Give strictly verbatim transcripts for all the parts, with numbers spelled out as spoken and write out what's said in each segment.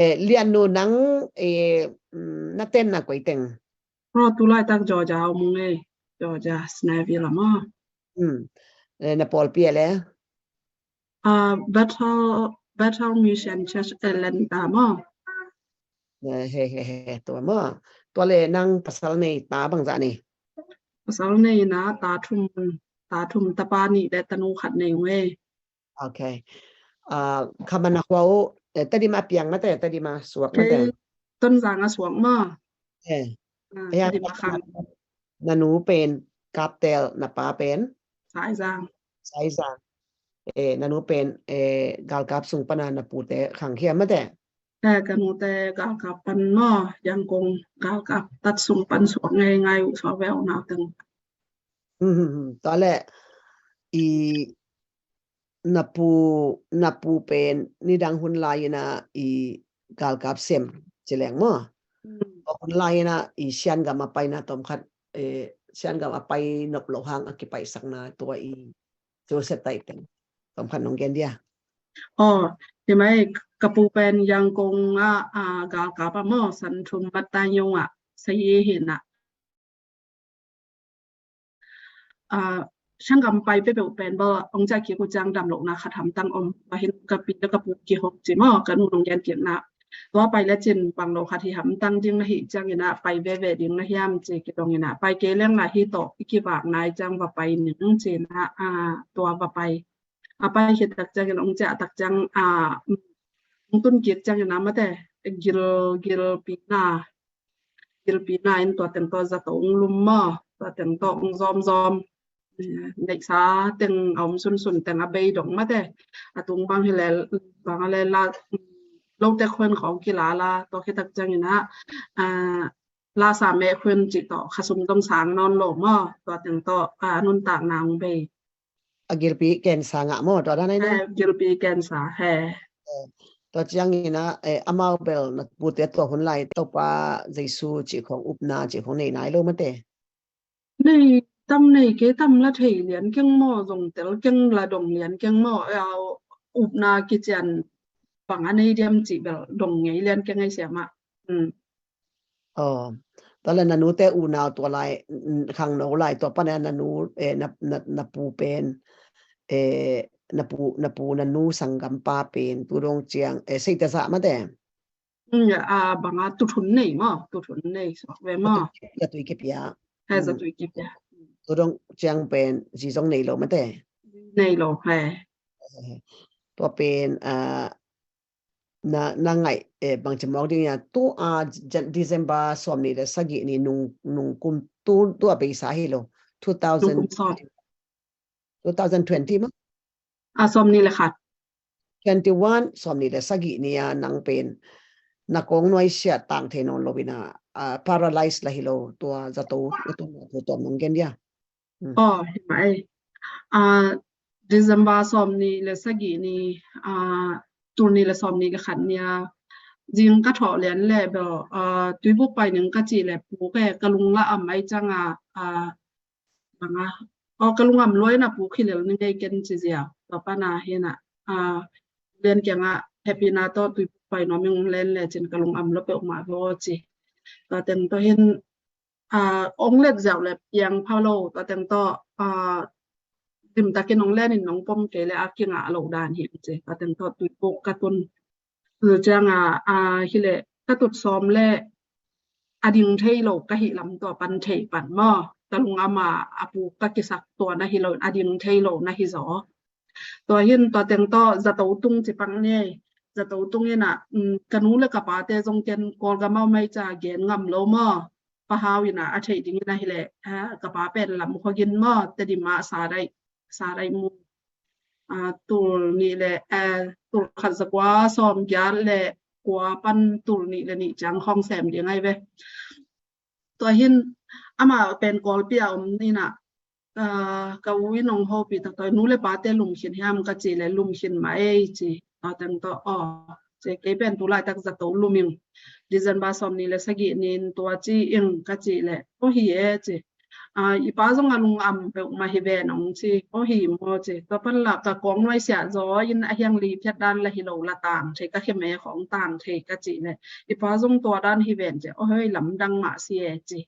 Eh, Liannu nang, eh, mm, na tenna koi teng? Aw, tu laitak Georgia om ung ei. Georgia, Snellville ah maw. Hmm. Eh, na pawlpi ah le? Ah, Bethel, Bethel Mission Church Atlanta maw. Eh, he, he, he, tua maw. Tua le nang pasal nei ta bangzah nei? Pasal nei na ta thum, ta thum, tapa nih le tanu khat nei ung ei. Ok. Ah, khaman a khua uh, eh, Tedim a piang mate, Tedim a suak mate. Kei Tonzang a suak maw. Eh. Ah, Tedim a khang. Na nu pen Kaptel, na pa pen? Saizang. Saizang. Eh, na nu pen, eh, galkap sung pana na pute khang hiam mate? Eh, ka nute galkap pan maw, Yangon galkap tat sung pan suak ngei ngai uh, suak ve uh nau teng. Hmm, hmm, hmm. Tua le i na pu, na pu pen nidang hun lai ina i galkap sem ci leng maw. Hmm. Hun lai ina i Siangam a paina tom khat, eh, Siangam a pai nop lo hang a kipaisakna tua i Joseph tai teng tom khat nong gen dia. Aw, hi mai, ka pu pen Yangon a, a, galkap a maw, san thum bat tai yong a, sa hi hi na. Ah, Siangam pai peuhpeuh pen bel ong ciah kik uh ciang damlohna khat hamtang om. Tua hin ka pi le ka pu kihong ci maw, ka nu nong gen kik na. Tua pai le cin pang lo khat hi hamtang ding na hi ciang ina pai veve ding na hiam ci kidong ina. Pai kei leng la hi tawh i kivak nai ciang va pai ning ci na, ah, tua va pai. A pai khit tak ciang ina ong ciah tak ciang, ah, ong tun kik ciang ina mate gil, gilpi na. Gilpi na in tua teng tawh zato ong lum maw, tua teng tawh ong zawmzawm. Eh, neihsa teng a om sunsun teng a bei dong mate. A tung bang hi le, bang a le la, lote khuen khawng kila la, tua khit tak ciang ina, ah, lasa meh khuen cih tawh khasum dong sang nawn lo maw, tua teng tawh, ah, nuntakna ong bei. A gilpi kensa ngah maw, tua dan ai na? Eh, gilpi kensa, he. Eh, tua ciang ina, eh, amau bel na pute tua hun lai Topa Jesu cih khong upna cih khong nei nai lo mate. Nei tam nei kei tam la thei lian keng maw, zong tel keng la dong lian keng maw, eh, upna kician bang a nei diam cih bel dong ngei lian keng ai siamah. Hmm. Aw, tua le na nute unau tua lai, mm, khangno lai tua pan a na nu, eh, na, na, na pu pen, eh, na pu, na pu na nu sanggampa pen tu dong ciang, eh, seite zah mate. Mm, a, bang a tuthun nei maw, tuthun nei suak ve maw. Zatui kipia. He, zatui kipia. Tu dong ciang pen zi zong nei lo mate. Nei lo, he. Tua pen, ah, na, na ngaih, eh, bangci mawk ding ia, tu a Jan-, December sawm nih le sagih ni nung, nung kum tu, tu a beisa hi lo. Two thousand, two thousand twenty maw? A, sawm nih le khat. Twenty one, sawm nih le sagih ni a nang pen na kong nuai sia tang thei nawn lo ina, a, paralyze la hi lo, tua zato, zato, zato nong gen dia. Aw, hi mah ei. Ah, December sawm nih le sagih ni, ah, tul nih le sawm nih le khat ni a, zing ka thawh lian le bel, ah, tuibuk pai ning ka cih le puk e, ka lung la am ai ciang a, ah, bang a. Aw, ka lung am luai na puk hi lel ni ngei ken ci zia. Tua pan a hi na, ah, lian kiang a hehpihna tawh tuibuk pai nuam ing len le cin ka lung am lua peuhmah ve aw ci. Tua teng tawh hin, ah, ong let ziau le piang pha lo, tua teng tawh, ah, limtakin ong len in nong pom kei le a kingah lo dan hi ci. Tua teng tawh tuibuk ka tun. Tua ciang a, ah, hi le ka tut sawm le a ding thei lo ka hih lam tua pan thei pan maw. Ka lung am a, a puk ka kisak tua na hi lo, a ding thei lo na hi zaw. Tua hin tua teng tawh zato tung ci pang ni. Zato tung ina, um, ka nu le ka pate zong ken Kawlgam a om ai ca gen ngam lo maw. Pa Hau ina a theih ding ina hi le, ah, ka pa pen Lam Khua Gin maw, Tedim a Sadaih, Sadaih mu. Ah, tul nih le, ah, tul khat za kua sawm giat le kua pan tul nih le nih ciang khawng sem ding ai ve. Tua hin amah pen Kawlpi a om ina, ah, ka u in ong hopih tak tua, nu le pate lum khin hiam ka cih le lum khin mah ei ci. Tua teng tawh, aw, ci kei pen tu laitak zato lum ing. December sawm nih le sagih ni in tua ci ing ka cih le, aw hi e ci. a, i pa zong a lungam peuhmah hi ven ong ci. Aw hi maw ci. Tua pan la ka kawng nuai siah zaw in a hiang li phiat dan la hi lo la tang thei ka kheme khawng tang thei ka cih leh i pa zong tua dan hi ven ci. Aw hoi lamdang mah si e ci.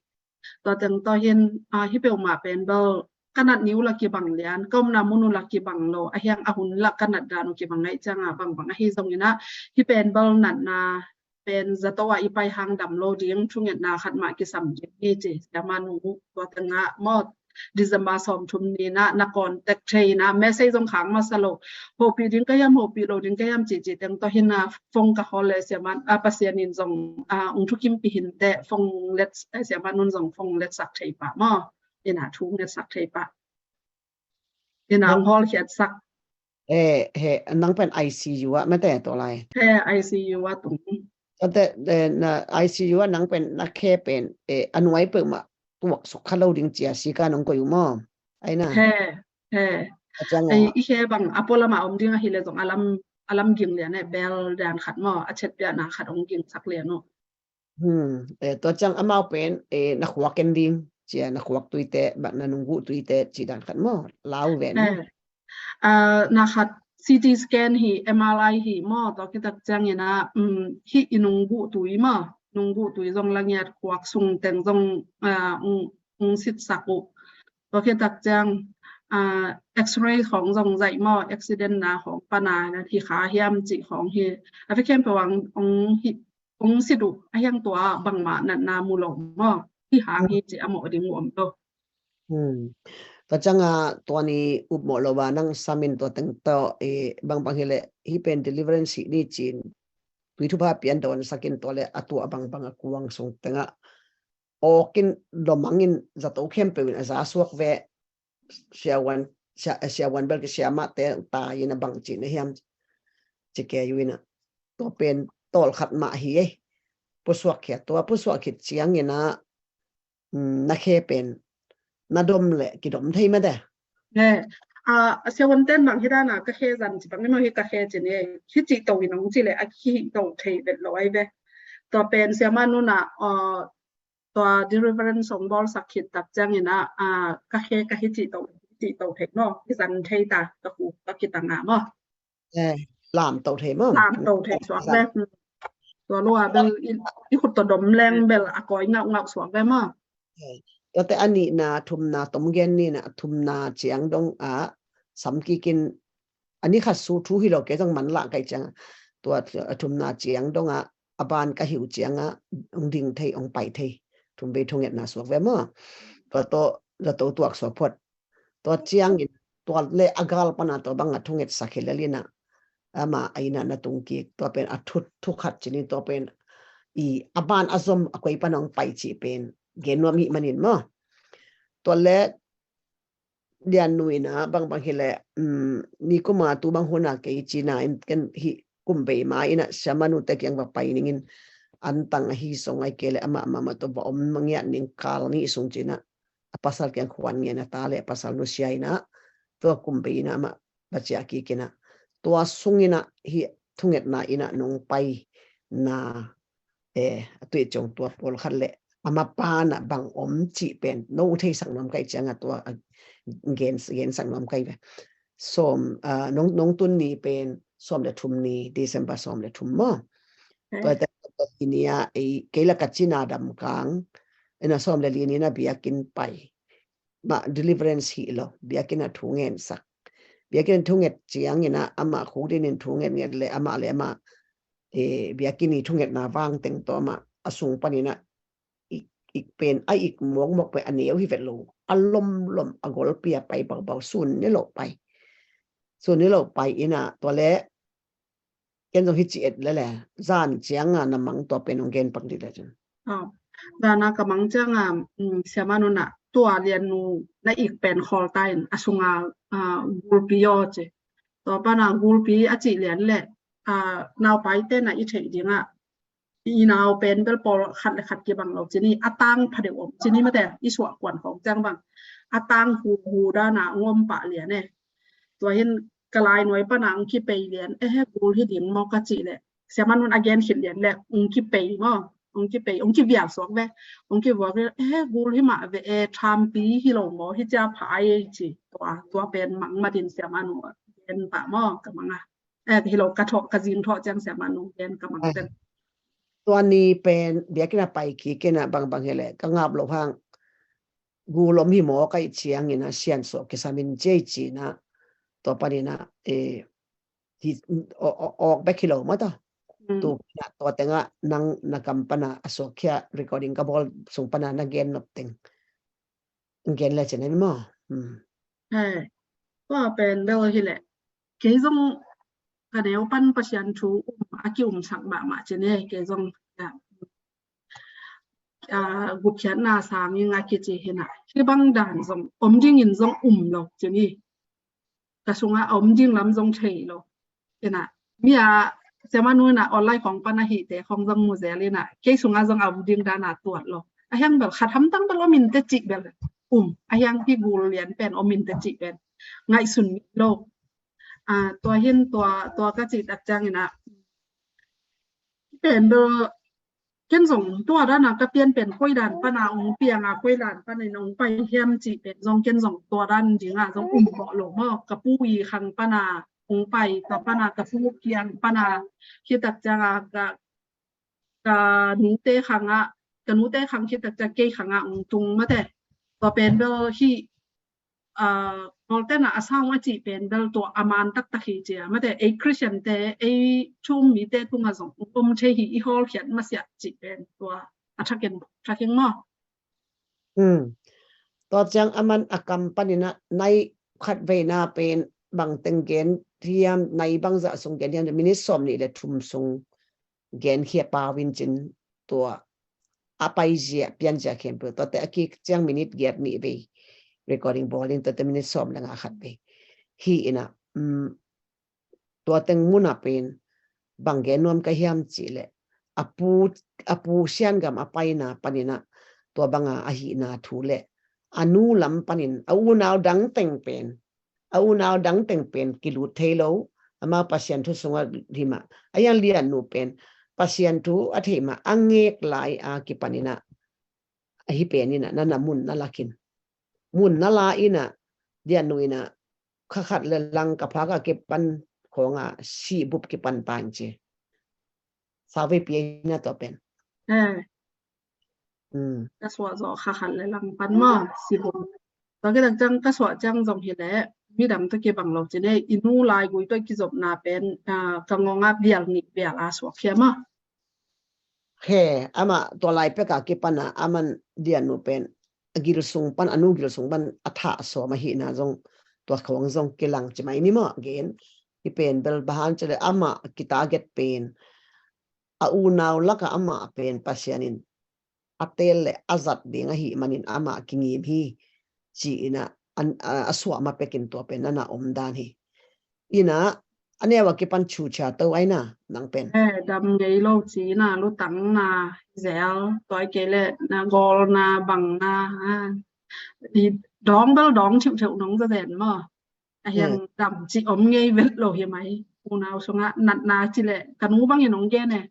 Tua teng tawh hin, a, hi peuhmah pen bel ka nat ni uh la kibang lian, ka omna mun uh la kibang lo, a hiang a hun la ka nat dan uh kibang ngaih cianga bangbang ahi zongin ah hi pen bel natna pen zato ah i pai hang dam lo ding thungetna khat mah kisam ding hi ci. Siama nu tua tengah maw December sawm thum ni na na contact thei na message zong khang masa lo. Hopih ding ka hiam, hopih lo ding ka hiam cih cih teng tawh hi na phone ka hawl le siama a Pasian in zong a ung thukim pihin te phone let siama nun zong phone let sak thei pah maw. Ina thu let sak thei pah. Ina ung hawl khiat sak. He, he, nang pen I C U ah mate tawh lai. He, I C U ah tung. Tate, eh, na I C U ah nang pen na khe pen, eh, a nuai peuhmah tuak suk kha lo ding cia sika nong koih uh maw? Ai na. He, he. A ciang ei, aw. I khe bang a pualamah om ding ahi le zong a lam, a lam ging lian eh, bel dan khat maw, a chet piahna khat ong ging sak lian uh. Hmm, eh, tua ciang amau pen, eh, na khuak en ding, cia na khuak tuite, ba na nungguh tuite, ci dan khat maw, lau ven. Eh, ah, na khat C T scan hi, M R I hi maw, tua kitak ciangin ah, um, hi i nungguh tui maw, nungguh tui zong la ngiat khuak sung teng zong, ah, ung, ung sitsak uh. Tua kitak ciang, ah, X-ray khawng zong zaih maw, accident na khawng pana hi kha hiam cih khawng hi. A fi khempeuh ang ong hi ong sit uh a hiang tua bangmah natna mu lo maw? Hi hang hi ci a mawh ding uh om lo. Hmm. Tua cianga tua ni upmawh lo a nang samin tua teng tawh, eh, bangbang hi le hi pen deliverance hi ni cin tui thupha pian dawn sakin tua le a tua bangbang a kuang sung tengah awkin domangin zato khempeuh in a za suak ve. Siawan, sia, siawan bel ki siamah te tai in a bang cin a hiam ci ke yu in a tua pen tawlkhat mah hi ei. Pusuak khia tua pusuak khit ciangin a, mm, na khe pen na dom le kidom thei mate. He, a, siawan ten bang hi dana ka khe zan ci bang ni maw hi ka khe cin ei. Hi ci to in ong ci le a hi to thei vet lo ai ve. Tua pen siama nuna, a, tua deliverance ong bawlsak khit tak ciangin a, a, ka khe ka hi cih to, cih to thei maw, i zan thei ta, ka hu ka kitang a maw. Eh, lam to thei maw. Lam to thei suak ve. Tua lua bel i, i khut to dom leng bel a koi ngauh ngauh suak ve maw. Eh, tuate a nihna, thumna, tom gen nina, a thumna ciang dong a, sam kikin a ni khat su thu hi lo kei zong man lah kai cianga tua a thumna ciang donga a ban ka hiu cianga ong ding thei ong pai thei thum bei thungetna suak ve maw. Tua tawh zato tuak suak phot tua ciangin tua le a gal pana tua banga thunget sak hi lelina ama a ina na tung kik tua pen a thut thu khat cinin tua pen i a ban a zom a koi pana ong pai cih pen gen nuam hi manin maw. Tua le lian nu ina bangbang hi le, um, ni kuma tu bang huna kei cina in ken hi kum bei ma ina siama nu te kiang va pai ningin an tang a hi song ai ke le ama ama ma to va om mangiat ning kal ni sung cina a pasal kiang khuan ngen a ta le a pasal nu sia ina tua kum bei ina ama va cia kikina tua sung ina hi thungetna ina nong pai na eh, a tuih ciong tua pawlkhat le ama pana bang om cih pen no theisak nuam kai cianga tua a gen, gensak nuam kai ve. Sawm, ah, nong, nong tun ni pen sawm le thum ni, December sawm le thum maw. Tua te tua ni a ei kei la ka cina dam kang ena sawm le li ni na biakin pai. Ma deliverance hi lo, biakin a thu ngen sak. Biakin a thu nget ciang ina ama khuk din in thu nget nget le ama le ama eh, biakini thungetna vang teng tawh amah a sung panin a ik, ik pen a ik muakmuak pen a neu hi vet lo a lomlom a golpi a pai baubau sun ni lo pai sun ni lo pai ina tua le ken zong hi ci et lele zan cianga na mang tua pen ong gen pak dih le cun. Zana ka mang cianga, um, siama nuna tua lian nu na ik pen khawl ta in a sunga, uh, gulpi yaw ci. Tua pana gulpi a cih lian le, a, naupaite na i theih dingah i nau pen bel pawl khat le khat kibang lo cini a tang phadeuh om cini mate i suah kuan khawng ciang bang a tang hu hu dana ngom pah lian e. Tua hin ka lai nuai pana ang kipei lian ehe gul hi ding maw ka cih le siama nun a gen khit lian le ang kipei maw. Ong kipei, ong kivial suak ve. Ong kivuak ve, eh, gul hi mah ve, eh, thampi hi lo maw, hi cia pha ai ci. Tua, tua pen mang matin siamanu gen pah maw, ka mang a. Eh, hi lo ka thawh, ka zing thawh ciang siamanu gen ka mang ten. Tua ni pen biakinn a pai kik in a bangbang hi leh ka ngap lo hang. Gul om hi maw ka ih ciangin a siansuah kisam in ci ei ci-in a, tua panin a, eh, hi, awk bek hi lo maw ta. Tu tua tengah nang na kam pana a suakkhia recording ka bawl sung pana na gen nop teng gen le cin a ni maw. Tua pen bel hi leh kei zong ka neu pan Pasian thu um a ki-umsak mahmah cin e, kei zong gupkhiatna sang in a kici hi na, hi bang dan zong om dingin zong um lo cin hi. Ka sungah a om ding lam zong thei lo. Ina, mi a siamanu ina online khong pan a hihte khong zong mu zel ina, kei sungah zong a om ding dan a tuat lo. A hiang bel khat hamtang bel om in te cih bel um. A hiang hi gul lian pen om in te cih pen ngaihsun lo. Tua hin tua, tua ka cih tak ciang ina, pen bel ken zong tua dan a ka pian pen koi dan pana ong piang a, koi dan pana in ong pai hiam cih pen zong ken zong tua dan ding a zong um bawh lo maw. Ka pu i khang pana ong pai, tua pana ka pu kiang pana hi tak ciang a ka, ka nute khang a, ka nute khang hi tak ciang kei khang a ong tung mate. Tua pen bel hi Paul tena a sang a cih pen bel tua a man taktak hi cia. Mate ei Christian te, ei thu um mite tunga zong om thei hi, i hawlkhiat masiah cih pen tua a thakin, thakin maw. Tua ciang a man a kam panin a nai khat veina pen bang teng gen hiam, nai bangzah sung gen hiam, minit sawm nih le thum sung genkhia pau in cin tua a paizia pianzia khempeuh tuate a kik ciang minit giat nih vei recording bawl in tuate minit sawm le nga khat vei hi ina, tua teng muna pen bang gen nuam ka hiam cih leh a pu, a pu siangam a paina panin a tua banga a hihna thu le a nu lam panin a unau dang teng pen a unau dang teng pen kilut thei lo, amau Pasian thu sungah hi mah. A hiang Liannu pen Pasian thu a thei mah, a ngek lai a kipan ina, ahi pen ina, nana mun na lakin. Mun na la ina, Liannu ina, kha khat le lang ka phak a kipan khong a si bup kipan pan ci. Sa vei pia ina tua pen. Ka suah zawh kha khat le lang pan maw, si bawm. Tua kitak ciang ka suah ciang zong hi leh midang tawh kibang lo cin e, i nu laigui tawh kizopna pen ka ngawng a bial nih bial a suak hiam a. He, amah tua lai pek a kipan a, aman Liannu pen a gil sung pan, a nu gil sung pan a thah sawm ahihna zong tua khawng zong kilang ci mai ni maw gen. Hi pen bel bahan ci leh amah kitarget pen a unau laka amah pen Pasian in a teel le a zat ding ahih manin amah kingim hi ci ina, a suah ma pekin tua pen nana om dan hi. Ina a neu a kipan chucha to aina nang pen. Eh, dam ngei lo ci ina, lutang na, zel, tua kei le na gol na, bang na, i dawng bel dawng thiuhthiuh nong za zen maw. A hiang dam ci om ngei vet lo hi mai. Unau sungah natna ci leh ka nu bangin ong gen e.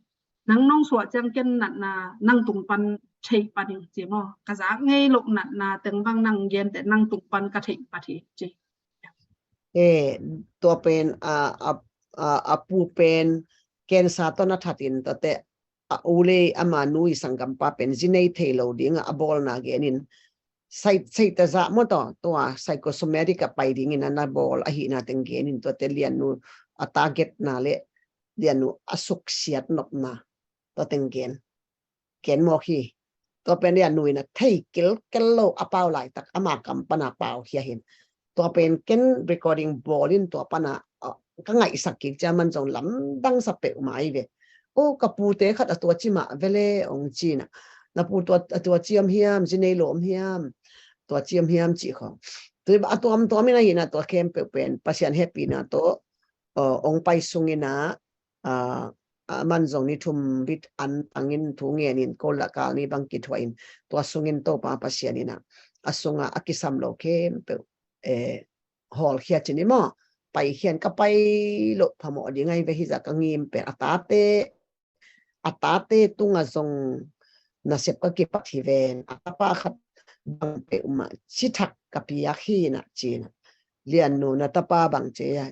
Nang nong suah ciang ken natna nang tung pan thei pan ing ci maw. Ka zak ngei lo natna teng bang nang gen te nang tung pan ka thei pat hi ci. E, tua pen a, a, a, a pu pen cancer tawh na that in tua te a u le ama nu i sanggampa pen zi nei thei lo dingah a bawlna genin sai, sai ta zah maw taw, tua psychosomatic a pai dingin a na bawl ahihna teng genin tuate Liannu a targetna le Liannu a suksiat nopna tua teng gen. Gen mawk hi. Tua pen Liannu in a thei kilkel lo a pau laitak ama kam pana pau hi ahin. Tua pen ken recording bawlin tua pana ka ngaihsak kik cia man zong lamdang sa peuhmah ahi ve. O ka pute khat a tua ci mah vele ong cina. Na pu tua a tua ciam hiam, zi nei lo om hiam, tua ciam hiam cih khawng. Tui a tuamtuam in ahihna tua khempeuh pen Pasian hehpihna tawh ong pai sungin a, a man zong ni thum bit an pangin thu ngenin ko la kal ni bang kithuahin tua sungin Topa Pasian in a, a sungah a kisam lo khempeuh e, hawlkhia cin i maw, paikhian ka pai loh phamawh ding ahi ve hi zah ka ngim pen a tate a tate tungah zong nasep ka kipat hi ven, a tapa khat bang peuhmah ci thak ka piak hi na ci na. Liannu, na tapa bang ci a,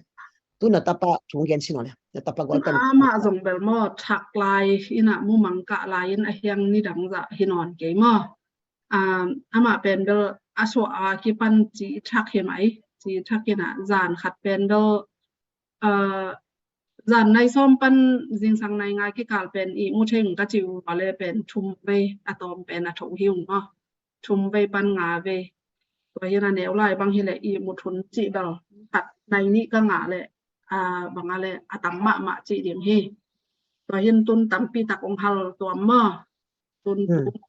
tu na tapa thu gen sin aw le, na tapa gual pen amah zong bel maw, thak lai in a mumang kah lai in a hiang nidang zah hi nawn kei maw. Amah pen bel a suah a kipan ci thak hi mai, ci thak in a zan khat pen bel zan nai sawm pan zingsang nai nga kikal pen ihmu thei ung ka ci uh a le pen thum vei, a tawm pen a tho hi ung maw. Thum vei pan nga vei. Tua hi na neu lai bang hi le ihmu thun cih bel khat nai nih ka ngah le bang a le a tam mahmah cih ding hi. Tua hin tun tampi tak ong hal tuam maw. Tun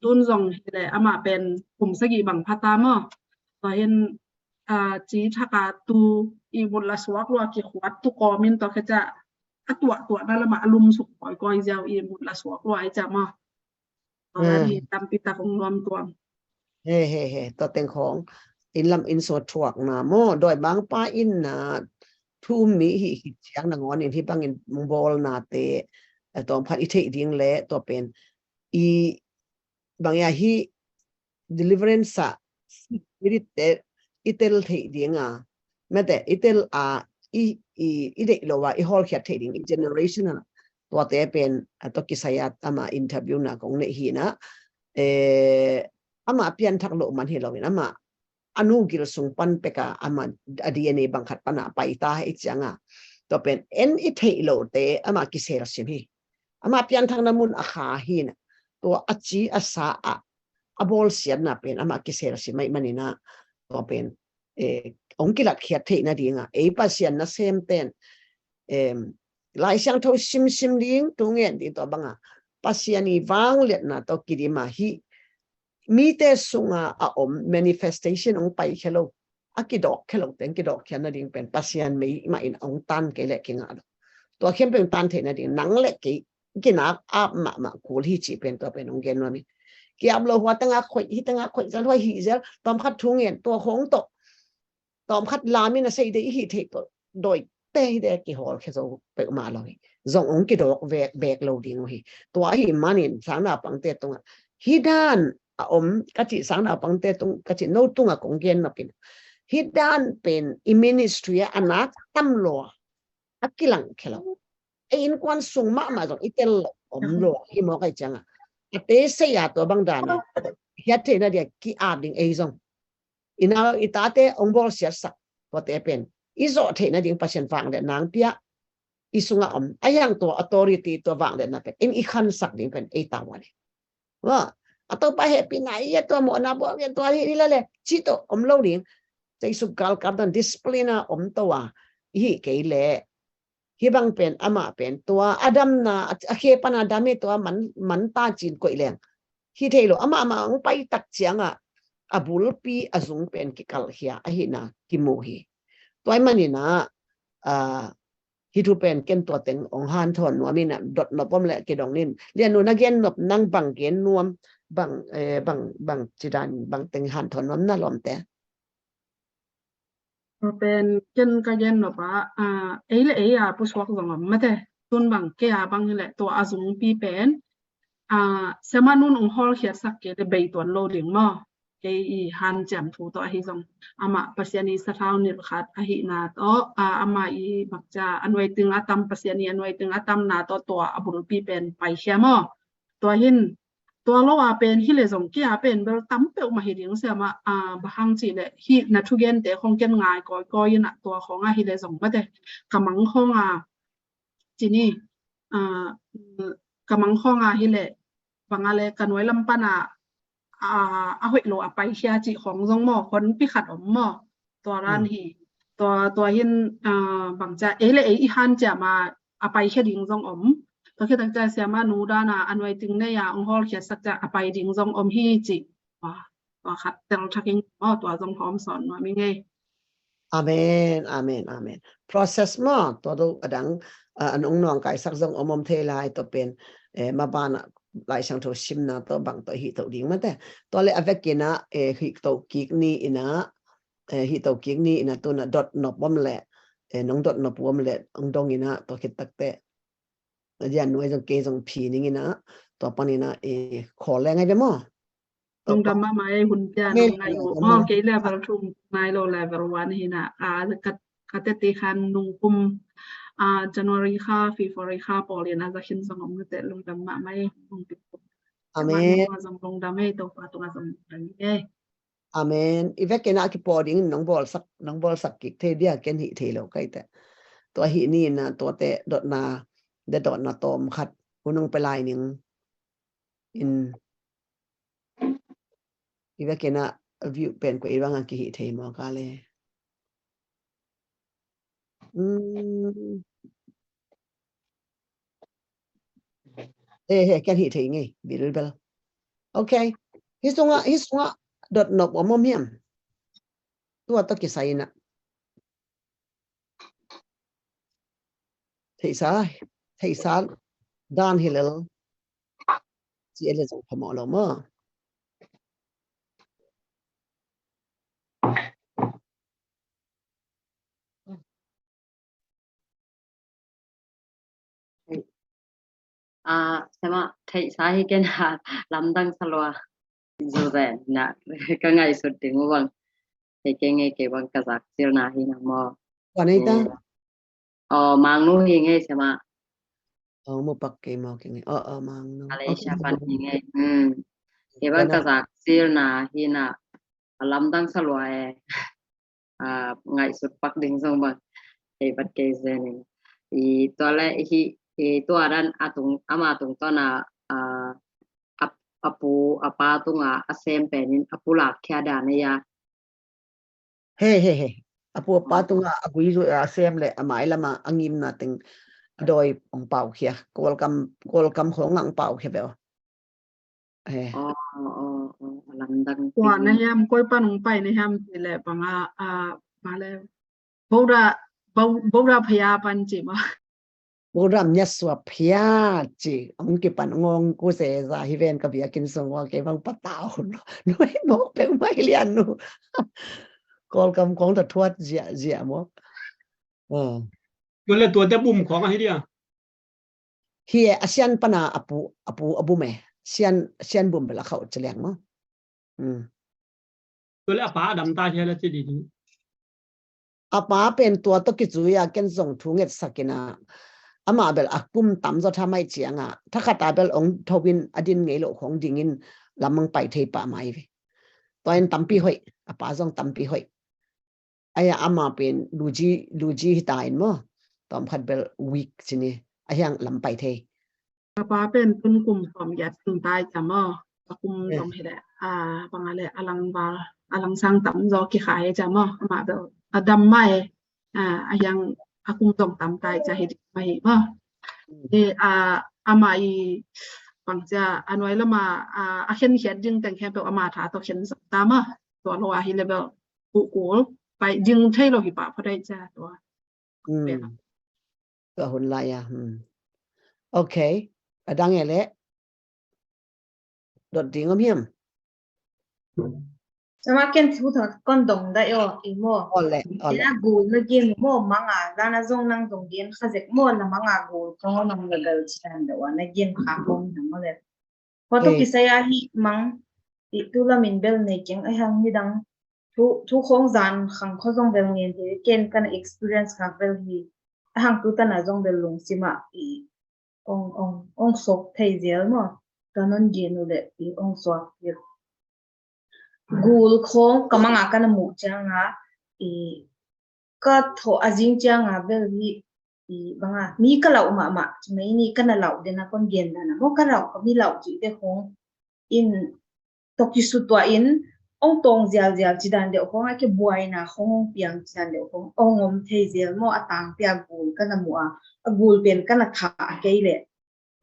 tun zong hi le amah pen kum sagih bang phata maw. Tua hin ci thak a tu ihmut la suak lua kikhuat tu kawmin tua khe ca a tuah tuah na lamah a lum suk kawikawi ziau ihmut la suak lua i ca maw. Tua dan hi tampi tak ong nuam tuam. He he he, tua teng khawng in lam in so thuak na maw, dawi bang pa in na thu um mi hi hi ciang na ngawn in hi bangin bawl na te tawm khat i theih ding le tua pen i bang ya hi deliverance a spirit te i tel theih ding a, mete i tel a i i i deih lo a i hawlkhiat theih ding i generation a tuate pen a to kisai a ama interview na kong neih hi na. Ama pianthak lo man hi lo in ama a nu gil sung pan pek a ama a D N A bang khat pan a pai ta hi ciang a tua pen en i theih lo te ama kisel sim hi. Ama pianthakna mun a kha hi na tua a ci a sa a a bawlsiatna pen ama kisel sim mai manina tua pen ong kilatkhiat theih nadinga ei Pasian nasem ten Lai Siangtho simsim ding tu ngen ding tua banga Pasian i vangliatna tawh kidima hi mite sunga a om manifestation ong paikhia lo a kidawkkhia lo teng kidawkkhia nading pen Pasian mei mah in ong tan kei le kingah lo. Tua khiam pen tan theih nading nang le kei kinak ap mahmah kul hi cih pen tua pen ong gen nuam hi. Kiap lo hua tengah khoih hi tengah khoih zel hua hi zel tawm khat thu ngen tua khong tawh tawm khat lam in a sei de i hi thei tawh dawi te hi de kihawl khe zo peuhmah lo hi. Zong ong kidawk vek bek lo ding uh hi. Tua ahi manin sangnaupangte tungah hi dan a om ka cih sangnaupangte tung ka cih no tungah kong gen nop in hi dan pen i ministry a a nak tam lo a kilang khe lo. Ei innkuan sung mahmah zong i tel lo om lo hi mawk ai cianga a te sei a tua bang dan a hiat theihna dia ki-ap ding ei zong i nau i tate ong bawlsiatsak tuate pen i zawh theihna ding Pasian vangliatna ong pia i sungah om a hiang tua authority tua vangliatna pen in i khansak ding pen ei tau a le. Wa a Topa hehpihna i a tua mawhna buak i a tua hi la le cih tawh om lo ding. Jesu galkap dan discipline a om to a i hi kei le hi bang pen amah pen tua a damna a khe pan a dam hi tua man man ta cin koih leng hi thei lo amah amah ang pai tak cianga a bulpi a zung pen kikalh hia ahina kimu hi. Tua i manina hi thu pen ken tua teng ong hanthawn nuam ina dot nop om le kidong nin lian nu na gen nop nang bang gen nuam bang bang bang cidan bang teng hanthawn nuam na lawmte. Pen ken ka gen nop a ei le ei a pusuak zong om mate tun bang kei a bang hi le tua a zungpi pen siama nun ong hawlkhiatsak kei le bei tuan lo ding maw. Kei i hanciam thu tawh ahi zong amah Pasian i sathau nilh khat ahihna tawh amah i bakcia a nuai ting a tam Pasian i a nuai ting a tamna tawh tua a bulpi pen paikhia maw. Tua hin tua lo a pen hi le zong kei a pen bel tam peuhmah hi ding siama a bahang cih le hi na thugente khong ken ngai kawikawi in a tua khong a hi le zong mate ka mang khong a cini ka mang khong a hi le bang a le ka nuai lam pan a a hoih lo a paikhia cih khong zong maw honpi khat om maw. Tua ran hi tua tua hin bangcia ei le ei i hanciam a a paikhia ding zong om. Tua khia takcia siama nu dan a a nuai ting nei a ong hawlkhiatsak cia a pai ding zong om hi cih tua khat tel thaking maw tua zong hawm sawn nuam i ngei. Amen, amen, amen. Process maw tua do adang an ong nuang kaisak zong om om thei lai tua pen ma ban a Lai Siangtho simna tawh bang tawh hih toh ding mate tua le a vekina hih toh kik ni ina hih toh kik ni ina tuna dot nop om le nong dot nop om le ong dong ina tua khit takte Zian nuai zong kei zong phi ning ina, tua pan ina, e, khawl le ngai ve maw. Lungdam mahmah ei, hun pia nong ngai uh. Aw, kei level two nai lo, level one hi na. A, ka, ka tete khan nung kum, a, January kha, February kha pawl ina za khin zong om nute, lungdam mahmah ei. Amen. Zong lungdam ei, Topa tungah zong lungdam ei. Amen. I vekin a kipaw ding nong bawlsak, nong bawlsak kik thei dia, ken hih thei lo kai te. Tua hih ni na, tua te dotna, de dotna tawm khat, u nong pe lai ning. In, i vekin a view pen ko i vang a kihih thei maw ka le. Mm. He, he, ken hih thei ngei, bilbel. Ok. Hi sunga, hi sunga dot nop om om hiam. Tua to kisai na. Theisa, theisa dan hi lel. Ci ele zong phamawh lo maw. A, sema, theihsa hi ken a, lamdang sa lua. Zu ven na, ka ngaihsut ding uh bang. Kei kei ngei kei bang ka zak silna hi na maw. Kua nei ta? Eh, oh, Mangnu hi ngei sema. Oh, mu pak kei maw kei ngei. Oh, oh, Mangnu. Malaysia pan hi ngei. Hmm. Kei bang ka zak silna hi na, a lamdang sa lua e. A, ngaihsut pak ding zong bang. Kei bat kei zen in. I tua le hi, i tua dan a tung, ama tung tua na, a, a, a pu, a pa tunga a sem pen in a pu lak khia dan a ya. He, he, he. A pu a pa tunga a gui zu a sem le a mai lama a ngimna teng a dawi ong pau khia. Kawlkam, Kawlkam khong ong pau khia bel. Eh. Oh, oh, oh, a lamdang. Kua na hiam, koi pan ong pai na hiam ti le bang a, a, ma le. Boda, bo-, Boda phaya pan ci ma. Boda myasua phaya ci. Ong kipan ngong ku se za hi ven ka biakin sung wa ke bang patau. Noi mok pe mai lian nu. Kawlkam kong ta thuat zia, zia mo. Oh. Tua le tua te bum khong a hi dia. Hi e, a sian pana a pu, a pu a bum e. Sian, sian bum bel a khauh ci liang maw. Hmm. Tua le a pa a dam ta hi a la ci di di. A pa pen tua to kicui a ken zong thu ngetsak ina. Ama bel a kum tam zaw tha mai cianga. Thakhat a bel ong tho in a din ngei lo khong dingin lamang pai thei pa mai ve. Tua in tampi hoih, a pa zong tampi hoih. Aya ama pen luji, luji hita in maw. Tawm khat bel weak cini. A hiang lam pai thei. A pa pen tun kum tawm giat tung tai ca maw. A kum zong hi le, a, bang a le, a lang val, a lang sang tam zaw kikhai ca maw. Ama bel a dam mai, a, a hiang a kum zong tam tai ca hi dik mai maw. I, a, ama i bang cia a nuai lama, a, a khen khiat ding teng khempeuh ama tha tawh khen zong ta maw. Tua lo a hi le bel kul kul pai ding thei lo hi pah phot ai cia tua. Hmm. Tua hun lai a. Hmm. Ok. A dang e le. Dot ding om hiam? Sama ken thu thak kon dong da yo i mo. Ole, ole. Ina gul na gen mo manga dana zong nang dong gen khazek mo na manga gul kong nang na dal chian da wa na gen kha kong na mo le. Hoto kisai a hi mang i tu lamin bel nei keng a hang nidang thu, thu khong zan khang kho zong bel ngen te ken kana experience khak bel hi a hang tu tana zong bel lungsima i ong, ong, ong sok thei zel maw. Ka non gen u le i ong sok zel. Gul khong ka manga kana muh cianga i ka tho a zing cianga bel hi i banga mi ka lau mahmah ci mai ni kana lau dena kon gen dana maw ka lau ka mi lau ci te khong in toki sutua in ong tong zial zial ci dan deuh khong a ke buaina khong ong piang ci dan deuh khong ong om thei zial maw a tang pia gul kana muh a a gul pen kana tha a kei le.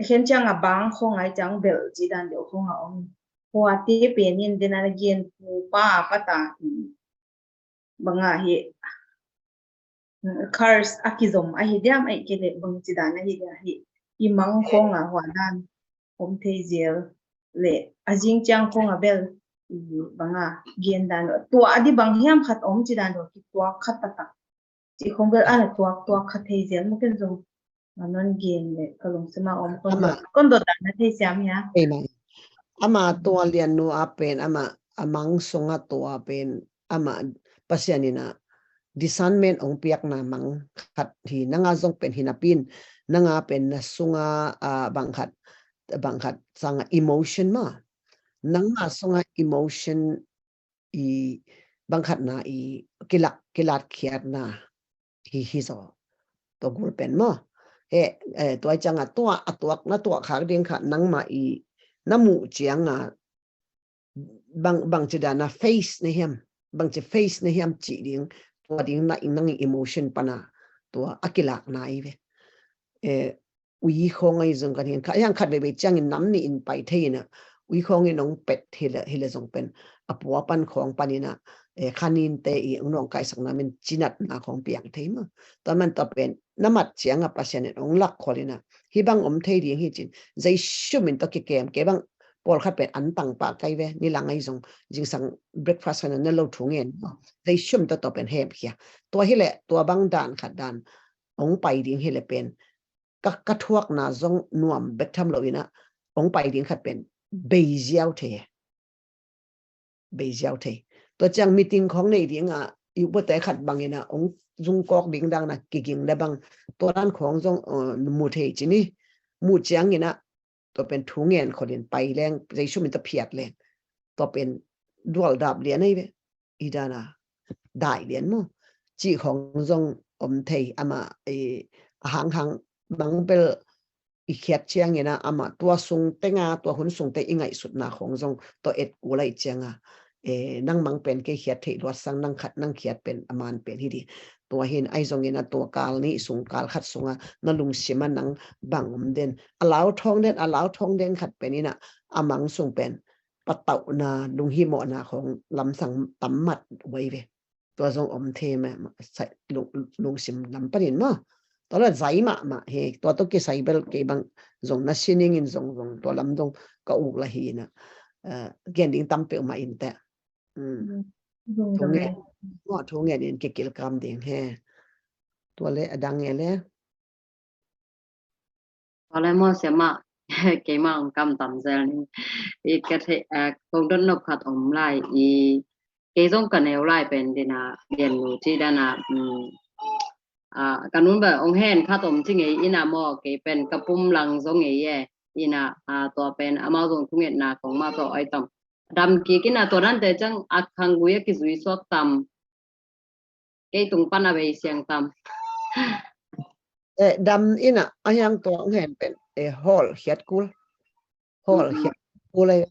A khen ciang a bang khong ai ciang bel ci dan deuh khong a ong. Hua te pen in dena na gen pu pa pata i banga hi curse a kizom ahi diam ai ke le bang ci dan ahi dia hi i mang khong a hua dan om thei zel le a zing ciang khong a bel i banga gen dan tua a di bang hiam khat om ci dan tua ki tua khat ta ta ci khong bel ana tuak tuak khat thei zel mu ken zong Manon gen le ka lungsim a om kon ama dot, kon dot dan na thei siam hia. Ei mai. Ama tua lian nu a pen ama a mang sunga tua pen ama Pasian ina discernment ong piakna mang khat hi. Nanga zong pen hi napin nanga pen na sunga a bang khat bang khat sanga emotion ma nanga sunga emotion i bang khatna i kilak kilatkhiatna hi hi zaw. Tua gul pen maw he tua i cianga tua a tuak na tuak khak ding kha nangma i na muh cianga bang bang ci dana face na hiam bang ci face na hiam ci ding tua ding na ing nang i emotion pana tua a kilakna i ve. Ui khawng ahi zong kan hin kha hiang khat veve ciangin nam nih in pai thei ina ui khawngin ong pet hile hile zong pen a pua pan khawng panina khanin te i ong nong kaisak namin cinatna khawng piang thei ma. Tua man tua pen na mat cianga Pasian in ong lak kholina hi bang om thei ding hi cin zai sumin tua kikem ke bang pawlkhat pen an tang pah kai ve ni lang ahi zong zingsang breakfast kana na lo thu ngen zai sum tua tua pen hem khia. Tua hile tua bang dan khat dan ong pai ding hile pen ka ka thuakna zong nuam bek tham lo ina ong pai ding khat pen bei ziau thei. Bei ziau thei. Tua ciang meeting khawng nei dinga i upate khat bangina ong zungkawk ding dangna kiging le bang tua dan khawng zong mu thei cini mu ciangina tua pen thu ngen kholin pai leng Jesu min ta phiat leng tua pen dual dap lian ei ve. I dana dai lian mu ci khawng zong om thei ama a hanghang bang bel i khiat ciangina ama tua sung tenga tua hun sungte i ngaihsutna khawng zong tua et kula i cianga nang mang pen kei khiat theih luat sang nang khat nang khiat pen a man pen hi di. Tua hin ai zongina tua kal nih sung kal khat sunga na lungsima nang bang om den a lau thawng den a lau thawng den khat penina a mang sung pen patauhna lunghimawhna khawng lamsang tam mat uai ve. Tua zong om thei mah lungsim lam panin maw. Tua la zai mahmah he tua tua kisai bel kei bang zong na siningin zong zong tua lam zong ka uk la hina. Gen ding tam peuh mah in teh. Thu ngen in kikilkam ding he. Tua le a dang e le. Tua le maw siama keima ong kam tam zel ni. I ka thei kong dot nop khat om lai i kei zong ka neu lai pen dina lian nu ci dana ka nun ba ong hen khat om ci ngei ina maw kei pen ka pum lang zong ngei e ina tua pen amau zong thungetna kong ma tua oi tam dam kik ina tua dante ciang a khanggui a kizui suak tam. Kei tung pan a bei siang tam. Dam ina a hiang tua ong hen pen hall khiat kul. Hall khiat kul ai.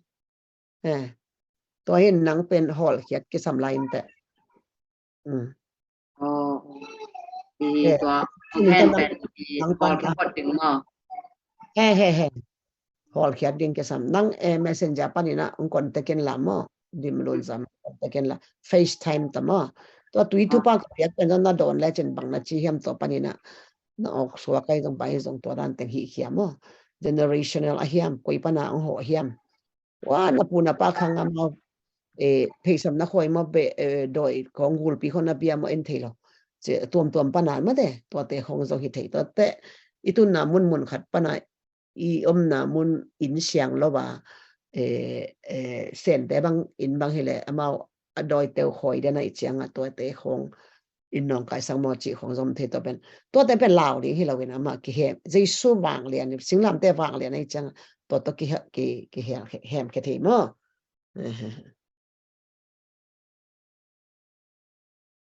Tua hin nang pen hall khiat kisam lai in teh. Tua ong hen pen hall khiat kot ding maw. He he he. Hall khiat ding kisam nang messenger panina ong contact in la maw. Dim lun sam contact in la FaceTime ta maw. Tua tui tupa ka piak pen na dawn le cin bang na ci hiam tua panina na awk suak ai zong pai zong tua dan teng hi khia maw. Generational a hiam koi pana ong ho hiam. Wa na pu na pa khang amau theisamna khoi maw be dawi khong gulpi khong na bia maw en thei lo. Tuamtuam pana mate tuate khong zong hi thei tuate i tunna munmun khat pana i omna mun in siang lo a sente bang in bang hile amau a dawi teu khoi dena i cianga tuate khong in nong kaisang maw ci khong zom thei tua pen tuate pen lau ding hi loin ama kihem Jesu vanglian singlamte vanglian a i cianga tua tua kihem khe thei maw.